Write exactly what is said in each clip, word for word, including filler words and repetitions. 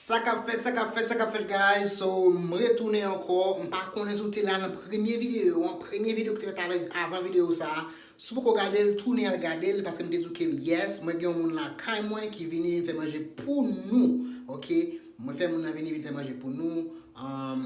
Sa k ap fèt, sa k ap fèt, sa k ap fèt, guys? So, m retounen ankò. M pa konnen si w te la nan premye videyo an, premye videyo ki te fèt avèk, avan videyo sa a. Si w poko gade l, tounen al gade l, paske m te di w ke yes, mwen gen yon moun lakay mwen ki vini vin fè manje pou nou, oke? Mwen fè moun nan vini vin fè manje pou nou, um,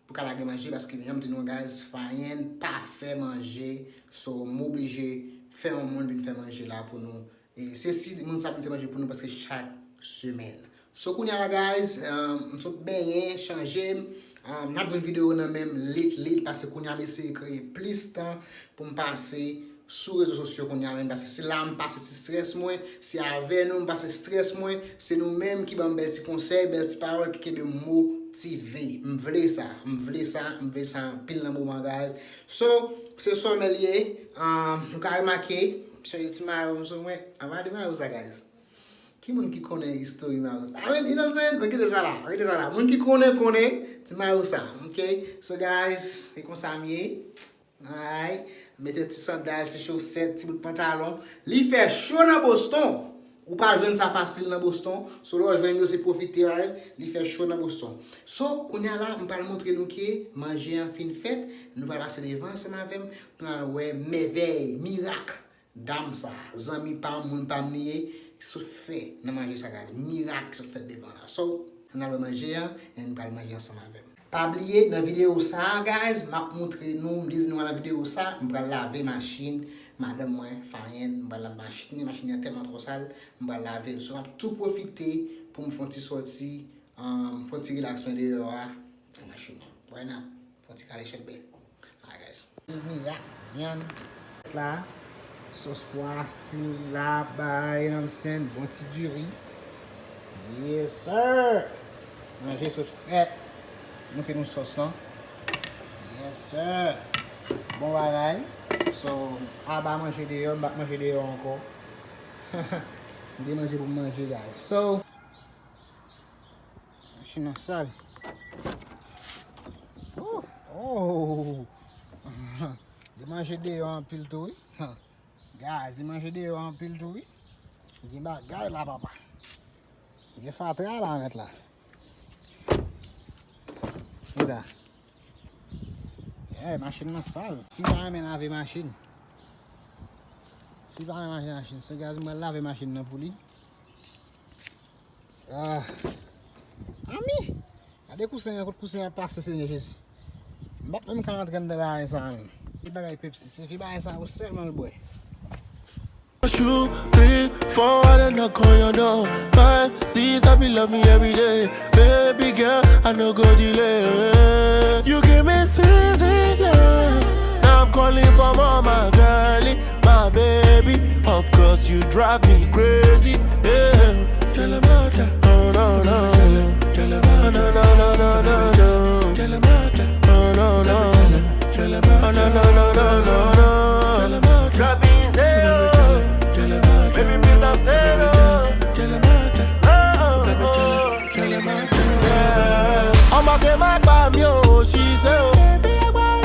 pou ka lage manje, paske jan m di nou an, guys, Fayen pa fè manje, so m oblije fè yon moun vin fè manje la pou nou. E se si moun sa vin fè manje pou nou, paske chak semèn. So, kounye a la, guys, um, m sot benyen, chanje m. Um, n ap jwenn videyo nan men m lit, lit, paske kounye a m eseye kreye plis tan pou m pase sou rezo sosyo kounye a menm, paske se la m pase ti strès mwen, se avè nou m pase strès mwen, se nou menm ki ban m bèl ti konsèy, bèl ti pawòl ki kenbe m motive. M vle sa, m vle sa, m vle sa anpil nan moman, guys. So, se sòmèl ye, um, nou ka remake, chanje ti mayo m sou mwen, anba de mayo sa, guys. Ki moun ki konnen istori mayo? I mean, you know what I'm saying? Rete sa la, rete sa la. Moun ki konnen, konnen, ti mayo sa, oke? So, guys, se konsa m ye. Alright. Mete ti sandal, ti chosèt, ti bout pantalon. Li fè cho nan Boston. Ou pa jwenn sa fasil nan Boston. So, lè w jwenn yo, se pwofite, right? Li fè cho nan Boston. So, kounye a la, m pral montre nou ke manje an fin fèt. Nou pral pase devan ansanm avè m pou n al wè mèvèy, mirak. Dam sa, zanmi pa m, moun pa m li ye, sot fè nan manje sa, guys. Mirak sot fèt devan la. So, ann al wè manje an, e n pral manje ansanm avè m. Pa bliye, nan videyo sa a, guys, m ap montre nou, m te di nou an nan videyo sa, m pral lave machin madanm mwen, Fayen, m pral lave machin li, machin li an tèlman twò sal, m pral lave l. So, m ap tou pwofite pou m fè yon ti sòti, um, fè yon ti rilaks mwen deyò a, nan machin nan. Why not? Fè yon ti kale chenbe. Alright, guys. Mirak, vyann. La, sòs pwa, still la, bay, you know what I'm saying? Bon ti diri. Yes, sir. Manje sot frèt. Montre nou sòs lan. Yes, sir. Bon bagay. So, aba manje deyò, m pa manje deyò ankò. M gen manje pou m manje, guys. So, Machin nan sal. Oh, oh. Li manje deyò anpil tou, wi. Guys, li manje deyò anpil tou, wi. Gen bagay la, papa. Gen fatra la, mèt la. Li la. Yeah, machin nan sal. Fi pa renmen lave machin. Fi pa renmen lave machin. So, guys, mwen lave machin nan pou li. Ah. Ami! Gade kousen an, kot kousen an pase, Senyè Jezi. M pa t menm ka rantre anndan bagay sa a, menm. Li bagay Pepsi, se vye bagay sa yo sèlman l bwè. One, two, three, four, I don't know, call your door. Five, six, I be love me every day. Baby girl, I no go delay. You give me sweet, sweet love. Now I'm calling for more, my girlie, my baby. Of course, you drive me crazy. Yeah. Tell 'em all that. Oh, no, no. Tell 'em all that. No, no, no, no, no, no, no. Tell 'em all that. Oh, no, no. Tell 'em all that. Oh, no, no, no, no, no, no. Tell 'em all that. Baby, feel the same. Anbake mic pa m yo, she say, oh. One,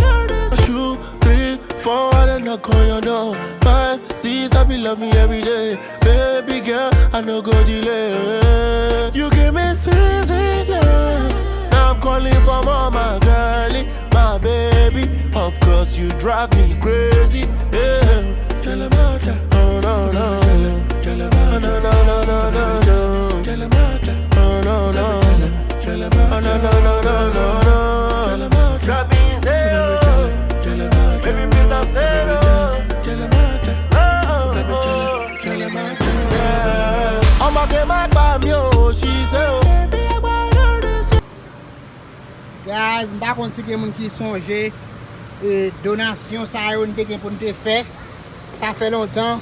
two, three, four, I don't know, call your door. Five, six, I be love me every day. Baby girl, I no go delay. You give me sweet, sweet love. Now I'm calling for more, my girlie, my baby. Of course, you drive me crazy. Yeah. Tell 'em all that. Oh, no, no. Tell 'em all that. No, no, no, no, no, no, no. Tell 'em all that. Oh, no, no. Tell 'em all that. Oh, no, no, no, no, no, no. Tell 'em all that. Baby, feel the same. Anbake mic pa m yo, she say, oh. Guys, m pa konn si gen moun ki sonje, e, donasyon sa yo n te gen pou n te fè. Sa fè lontan.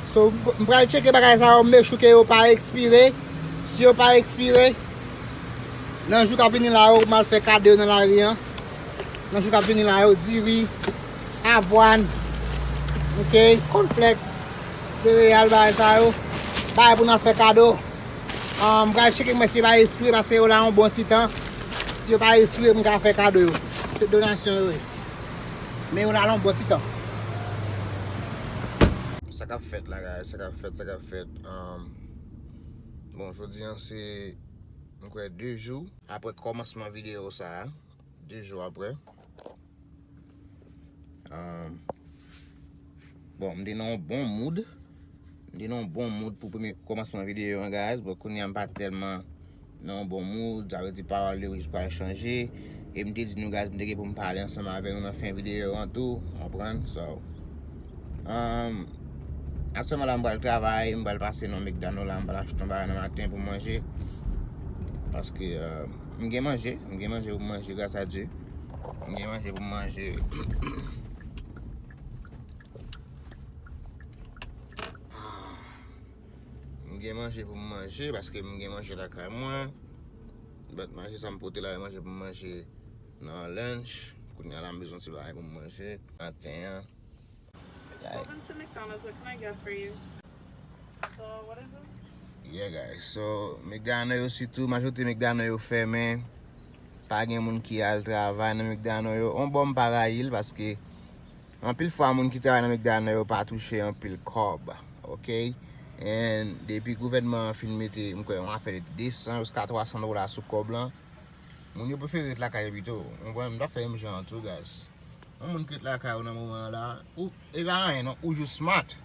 So, m pral tcheke bagay sa yo, make sure ke yo pa ekspire. Si yo pa ekspire, nan jou k ap vini la yo, m al fè kado yo nan lari an. Nan jou k ap vini la yo, diri, avwàn, oke, kònflèks, sereyal, bagay sa yo. Bagay pou n al fè kado. Ah, m pral tcheke m wè si yo pa ekspire, paske yo la yon bon ti tan. Si yo pa ekspire, m ka fè kado yo. Se donasyon yo ye. Men yo la yon bon ti tan. Sa k ap fèt la, guys? Sa k ap fèt, sa k ap fèt? Um, bon, jodi a se m kwè de jou apre kòmansman videyo sa a. De jou apre. Um, bon, m te nan yon bon mood. M te nan yon bon mood pou premye kòmansman videyo an, guys. But kounye a m pa tèlman nan yon bon mood. Sa vle di pawòl yo jis pral chanje. E m te di nou, guys, m te gen pou m pale ansanm avè nou nan fen videyo an tou. Konprann? So, um, aktyèlman la, m pral travay, m pral pase nan McDonald la, m pral achte yon bagay nan maten pou manje. Paske, uh, m gen manje, m gen manje pou m manje, gras a Dye. M gen manje pou m manje. M gen manje pou m manje, paske m gen manje lakay mwen. But manje sa m pote la, e manje pou m manje nan lunch. Kounye a la, m bezwen ti bagay pou m manje maten an. Like, Welcome to McDonald's. What can I get for you? So, what is this? Yeah, guys. So, McDonald yo sitou, majorite McDonald yo fèmen. Pa gen moun ki al travay nan McDonald yo. On bò m pa rayi l paske anpil fwa moun ki travay nan McDonald yo pa touche anpil kòb, ok? And depi gouvènman an fin mete, m kwè, yon afè de de san jiska twa san dola sou kòb lan, moun yo prefere ret lakay yo pito. Ou konprann? M t ap fè menm jan an tou, guys. Yon moun ki ret lakay ou nan moman an la, ou, e pa anyen non, ou jis smart.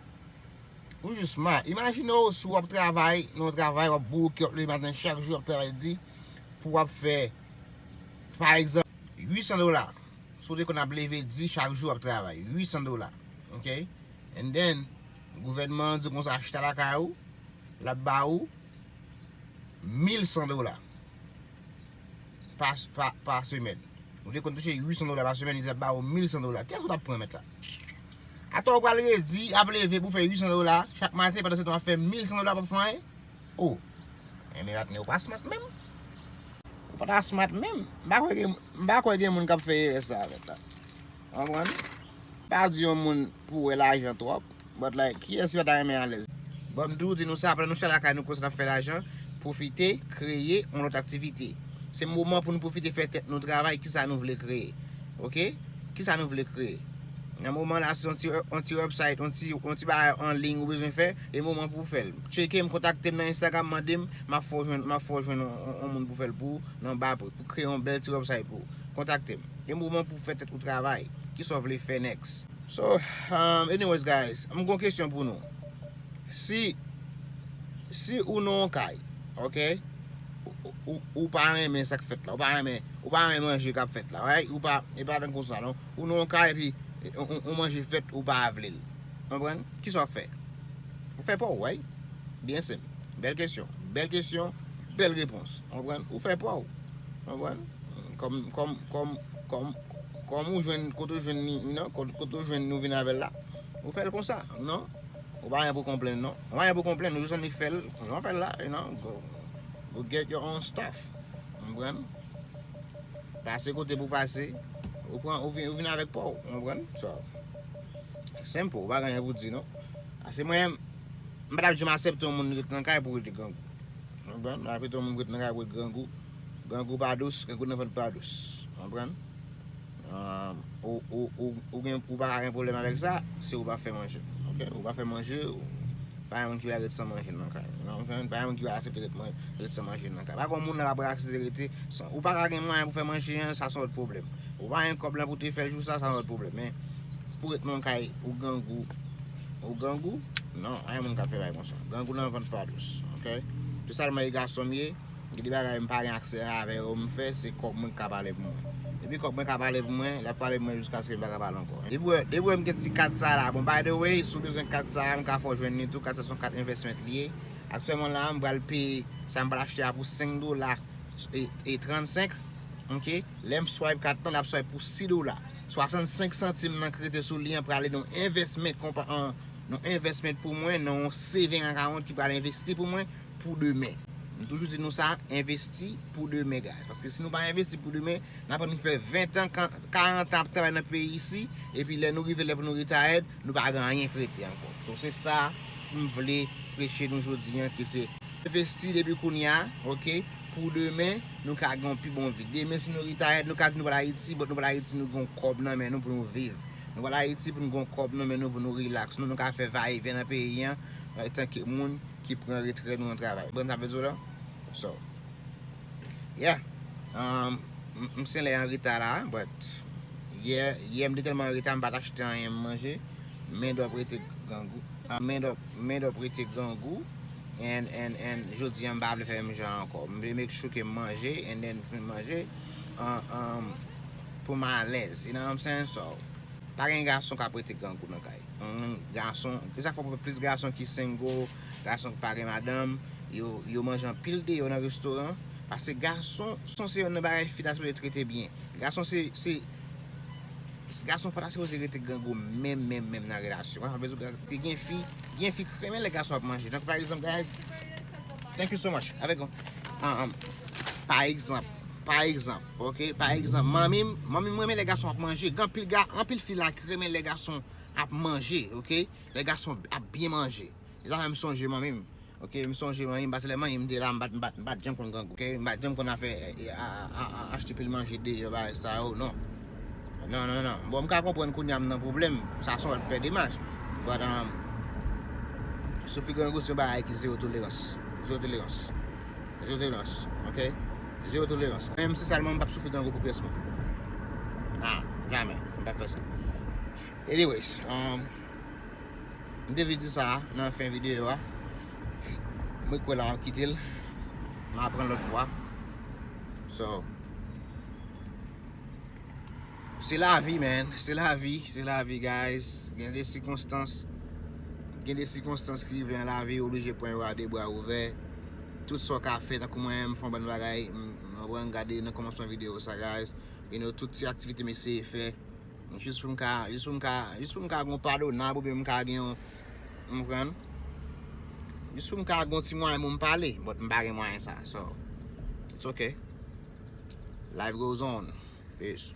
Ou jis smart. Imajine w si w ap travay, nan yon travay, w ap bouke, w ap leve maten chak jou, w ap travay di, pou w ap fè, pa egzanp, uit san dola. Si w te konn ap leve di chak jou w ap travay, uit san dola. Ok? And then, gouvènman an di konsa, chita lakay ou, l ap ba ou mil san dola pa, pa, pa semèn. Ou te konn touche uit san dola pa semèn, li di l ap ba ou mil san dola. Kiyès ou t ap pran mèt la? Atò ou pral redi ap leve pou fè uit san dola chak maten, pandan se tan w ap fè mil san dola, w p ap fè anyen? Oh! Enben, patnè, ou pa smart menm. Ou pa ta smart menm. M pa kwè gen, m pa kwè gen moun k ap fè erè sa avèk la. Konprann? Pa di yon moun pou wè lajan twòp, but like, kiyès ki pa ta renmen alèz? Bon, m toujou di nou sa, pandan nou chita lakay nou konsa n ap fè lajan, pwofite kreye yon lòt aktivite. Se moman pou nou pwofite fè tèt nou travay, kisa nou vle kreye. Ok? Kisa nou vle kreye? Nan moman la, se yon ti, yon ti website, yon ti, yon ti bagay an liy ou bezwen fè, e moman pou w fè l. Tcheke m, kontakte m nan Instagram, mande m, m ap fè w jwenn, m ap fè w jwenn yon, yon, yon moun pou fè l pou ou, nan ba pri, pou kreye yon bèl ti website pou ou. Kontakte m. E moman pou w fè tèt ou travay. Kisa w vle fè next? So, um, anyways, guys, m gon kesyon pou nou. Si, si ou nan yon kay, ok? Ou, ou, ou pa renmen sa k fèt la, ou pa renmen, ou pa renmen manje k ap fèt la, right? Ou pa, e pa tankou sa, non. Ou nan yon kay, epi, e, on, on, on manje fèt, ou pa vle l. Konprann? Kisa w ap fè? Ou fè pa w, right? Byen senp. Bèl kesyon. Bèl kesyon, bèl repons. Konprann? Ou fè pa w. Konprann? Kòm, kòm, kòm, kòm, kòm ou jwenn, kote ou jwenn li, you know, kote, kote ou jwenn nou vin avè l la, ou fè l konsa, non? Ou pa gen pou konplenn, non. Ou pa gen pou konplenn, ou jis annik fè l, jan w fè l la, you know, go, go get your own stuff. Konprann? Pase kote pou pase, ou pran, ou vin, ou vin avèk pa w, konprann? So, simple, ou pa gen anyen pou di, non. Ase mwen, m pa t ap janm aksepte yon moun ret nan kay pou rete grangou. Konprann? M ap rete yon moun ret nan kay pou ret grangou. Grangou pa dous, grangou nan vant pa dous. Konprann? Um, ou, ou, ou, ou gen, ou pa ka gen pwoblèm avèk sa, si ou pa fè manje. Ok? Ou pa fè manje, ou, pa gen moun ki va ret san manje nan kay. Non, pa gen moun ki va aksepte ret, man- ret san manje nan kay. Pa gen moun nan k ap aksepte rete san. Ou pa ka gen mwayen pou fè manje an, sa se yon lòt pwoblèm. Ou pa gen kòb lan pou te fè l jou sa, sa se yon lòt pwoblèm. Men, pou ret nan kay, ou grangou, ou grangou, non, pa gen moun k ap fè bagay konsa. Grangou nan vant pa dous, ok? Se sèlman e gason m ye, gen de bagay m pa gen aksè avè yo, m fè, se kòb mwen k ka pale pou mwen. Depi kòb mwen ka pale pou mwen, l ap pale pou mwen jiskaske m pa ka pale ankò. Depi w wè, depi w wè m gen ti kat sa la, bon, by the way, si w bezwen kat sa a, m ka fè w jwenn li tou, kat sa se yon kat investment li ye. Aktyèlman la, m pral peye sa m pral achte a pou senk dola e, e trannsenk, ok? Lè m swipe kat lan, l ap swipe pou sis dola. Swasannsenk santim nan k rete sou li an prale nan yon investment konpa-, an, nan yon investment pou mwen, nan yon saving account ki pral envesti pou mwen pou demen. M toujou di nou sa, envesti pou demen, guys. Paske si nou pa envesti pou demen, n ap annik fè ven tan, ka-, karant an ap travay nan peyi isi, epi lè nou rive lè pou nou retired, nou pa gen anyen k rete ankò. So, se sa m vle preche nou jodi an, ke se envesti depi kounye a, ok, pou demen, nou ka gen yon pi bon vi. Demen, si nou retired, nou ka di nou pral Ayiti, but nou pral Ayiti, nou gen yon kòb nan men nou pou nou viv. Nou pral Ayiti pou nou gen yon kòb nan men nou pou nou relax. Nou, nou ka fè va e vyen nan peyi an, antanke moun ki pran retrèt nou nan travay. Konprann sa m vle di w la? So, Yeah. Um, m, m se lè an reta la, but yè, yè m te tèlman an reta, m pa t achte anyen m manje. Men dòp rete grangou. Ah, men dòp, men dòp rete grangou. And, and, and jodi a m pa vle fè menm jan ankò. M vle make sure ke m manje, and then fin manje, uh, um, pou m alèz. You know what I'm saying? So, pa gen gason k ap rete grangou nan kay. Hmm, gason, e sa fè w wè plis gason ki single, gason ki pa gen madanm, yo, yo manje anpil deyò nan restoran. Paske gason, se youn nan bagay fi ta sipoze trete byen. Gason se, se, gason pa ta sipoze rete grangou menm, menm, menm nan relasyon. Mwen pa bezwen, gen fi, gen fi k renmen lè gason ap manje. Donk, pa egzanp, guys, thank you so much. Avèk, um, um, pa egzanp, pa egzanp, ok? Pa egzanp, manmi m, manmi m renmen lè gason ap manje. Gen anpil ga, anpil fi la ki renmen lè gason ap manje, ok? Lè gason ap byen manje. E sa fè m sonje manmi m. Ok, m sonje manmi m, paske lè manmi m te la, m pa t, m pa t, m pa t janm konn grangou, ok? M pa t janm konn afè, eh, a, a, a, a, achte pil manje deyò, bagay sa yo, non. Non, non, non. Bon, m ka konprann kounye a m nan pwoblèm, sa se yon lòt pè demach. But, um, soufri grangou se yon bagay ki zewo tolerans. Zewo tolerans. Zewo tolerans, ok? Zewo tolerans. Menm si sèlman m p ap soufri grangou pou pyès mwen. Ah, jamè. M p ap fè sa. Anyways, um, m te vle di sa nan fen videyo a. Mwen kwè la m ap kite l. M ap pran lòt fwa. So, se lavi, man. Se lavi, se lavi, guys. Gen de sikonstans. Gen de sikonstans ki rive nan lavi, ou oblije pran yo a de bra ouvè. Tout sa w ka fè, tankou mwen, m fè yon bann bagay, m, m, m gade nan kòmansman videyo sa, guys. You know, tout ti aktivite m eseye fè. Jis pou m ka, jis pou m ka, jis pou m ka gon padonab oubyen m ka gen yon, w konprann? Jis pou m ka gon ti mwayen pou m pale, but m pa gen mwayen sa. So, it's okay. Life goes on. Peace.